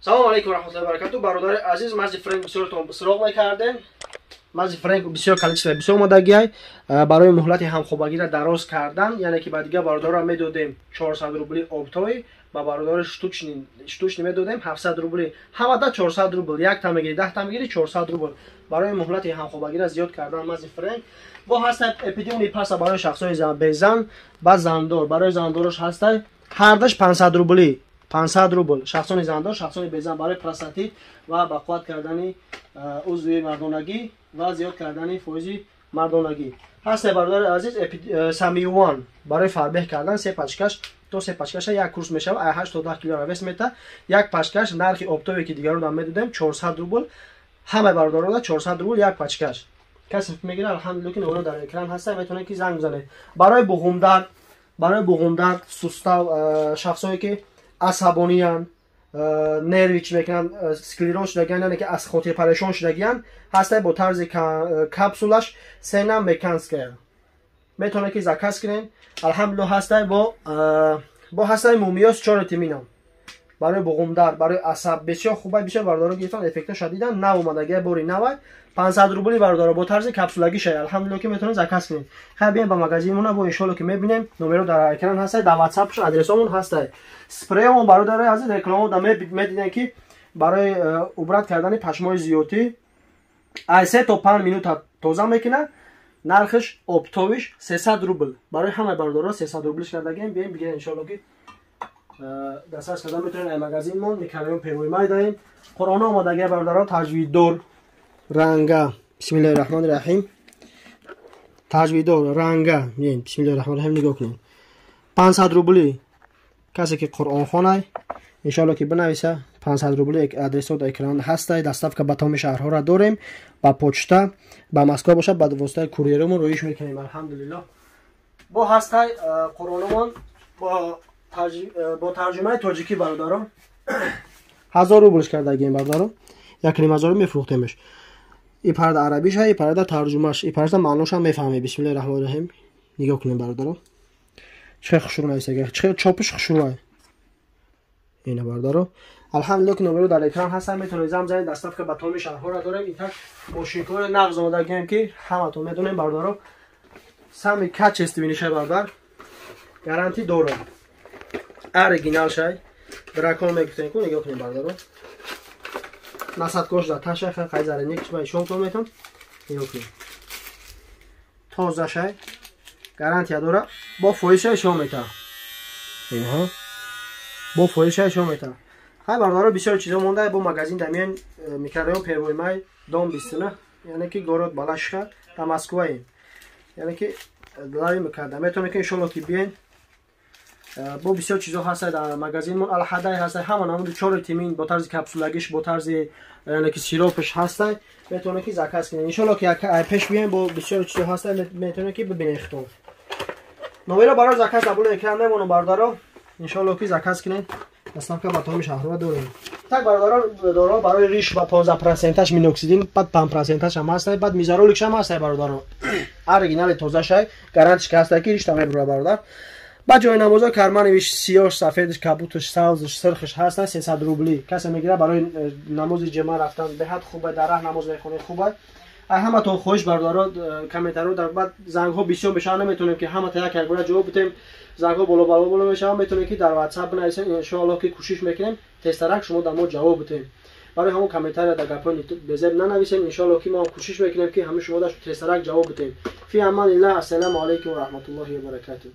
Салому алейкум раҳматуллоҳи баракату, бародари азиз. Мази Френк бисёртон суроғ мекардем. Мази Френк бисёр количество бисёр омадагиай барои муҳлати ҳамхобагиро дароз кардан, яъне ки ба дигар бародарро медодем 400 рубли оптовый, ба бародари штучный медодем 700 рубли. Ҳамада 400 рубл, якта мегири, 10та мегири, 400 рубл. Барои муҳлати ҳамхобагиро зиёд кардан мази Френк. Бо ҳаста эпидемии паса барои шахсои безан ба зандор. Барои зандорош ҳаста ҳардаш 500 рубли, 500 рубл. Шахсони зандор, шахсони безан, барои простатит ва ба қувват кардани узви мардонагӣ ва зиёд кардани фоизи мардонагӣ ҳасте. Бародари азиз, самиюан барои фарбеҳ кардан, се пачкаш то се пачкаша як курс мешава, ай 8 то 10 кило вес мета. Як пачкаш нархи оптовый ки дигаро дам медодем 400 рубл, ҳамаи бародарода 400 рубл як пачкаш. Касе мегира, алҳамдулилла, ки номеро дар экран ҳаста, метавонед ки занг бизанед. Барои буғумдард, барои буғумдард, сустав, шахсое ки асабониянд, нерви чӣ мекунанд, склероз шудагиян, яъне ки аз хотир парешон шудагиян, ҳастай бо тарзи капсулаш, сена меканская, метавонед ки заказ кунед. Алҳамдулилла, ҳастай бо ҳастай мумиёс чори тиминам барои буғумдард, барои асаб бисёр хубай. Бисёр бародаро гирифтан, эффекташа дидан. Нав омадагия, бори навай, 500 рубли, бародаро, бо тарзи капсулагӣ шай. Алҳамдулилла, ки метавонед заказ кунед. Хай, бием ба магазинмона, бо иншолло ки мебинем. Номеро дар экран ҳастай, дар ватсапш адресомон ҳастай. Спреямон, бародарои азиз, рекламао медидем, ки барои убрать кардани пашмои зиёдӣ ай 3 то 5 минута тоза мекунад. Нархиш оптовый ш 300 рубл. Барои ҳамаи бародаро 300 рублиш кардагем. Бием, бигирем, иншолло ки дастрас карда метавонед. Ай магазинмон микрорайон Первый Май даем. Қуръон омадагия, бародаро, таҷвиддор ранга. Бисмиллаҳи раҳмони раҳим. Таҷвиддор ранга, бисмиллаҳи раҳмони раҳим, нигоҳ кунед, 500 рубли. Касе ки қуръонхонай, иншоалло ки бинависа, 500 рубли. Адресот экран ҳастай. Доставка ба тамоми шаҳрҳоро дорем, ба почта, ба Москва бошад, ба воситаи курьеромон роиш мекунем, алҳамдулилло. Бо ҳастай қуръономон бо тарҷумаи тоҷикӣ, бародаро, 1000 рублш кардагием, бародаро, 1500 мефурӯхтемеш. И парда арабиша, и парда тарҷумаш, и парда маъношам мефаҳме. Бисмиллаҳи раҳмони раҳим, нигоҳ кунем, бародаро, чӣ хел хушрӯ нависага, чӣ хел чопиш хушрӯай ина, бародаро. Алҳамдулилло, ки номеро дар экран ҳастан, метавонед занг занед. Доставка ба тамоми шаҳрҳоро дорем. Итак, мошинкаҳои нағз омодагием, ки ҳаматон медонем, бародаро, самый качественный шай, бародар, гарантӣ дорад, оригинал шай, дракон мегуфтем ку. Нигоҳ кунем, бародаро, насадкош да таша хайзаре некиш ба ишонтон метон. Нигоҳ кунем, тоза шай, гарантия дора, бо фоизша ишон мета, инҳо бо фоизша ишон мета. Хай, бародаро, бисёр чизо монда. Бо магазин дамиен, микрорайон Первый Май, дом 29, яъне ки город Балашиха, да Москваем, яъне ки лави мекарда. Метавонед ки иншолло ки биен. Бо бисёр чизо ҳаста дар магазинмон. Алҳадай ҳаста, ҳама намуди чори тимин бо тарзи капсулагиш, бо тарзи, яъне ки сиропш ҳаста. Метавонед ки заказ кунед. Иншолло ки пеш биен, бо бисёр чизо ҳаста, метавонед ки бибинед худтон. Номеро барои заказ дар болои экран мемонам, бародаро. Иншолло ки заказ кунед, доставка ба тамоми шаҳрҳо дорем. Так, бародарон, доро барои риш ба 15 проценташ миноксидил, баъд 5 проценташ ҳам ҳаста, баъд мизароликш ҳам ҳаста, бародаро, оригинали тоза шай, гарантиш ки ҳаста, ки ришта мебура, бародар. Ба ҷои намозо карманивиш, сиёш, сафедш, кабутш, савзш, сирхш ҳаста, 300 рубли. Касе мегира, барои намози ҷема рафтан беҳад хуба, дар раҳ намоз мехонӣ, хуба. Ҳаматон хоҳиш, бародаро, комментарио дар баъд зангҳо бисёр мешаванд, наметавонем ки ҳамата як як бора ҷавоб бидем. Зангҳо боло боло боло мешаванд. Метавонем ки дар ватсап бинависем, иншоалло ки кӯшиш мекунем тезтарак шумо дар мо ҷавоб бидем. Барои ҳамон комментария дар гапҳои безеб нанависем. Иншоалло ки мо кӯшиш мекунем, ки ҳамаи шумо тезтарак ҷавоб бидем. Фи аманилла, ассалому алайкум ва раҳматуллоҳи ва баракатуҳ.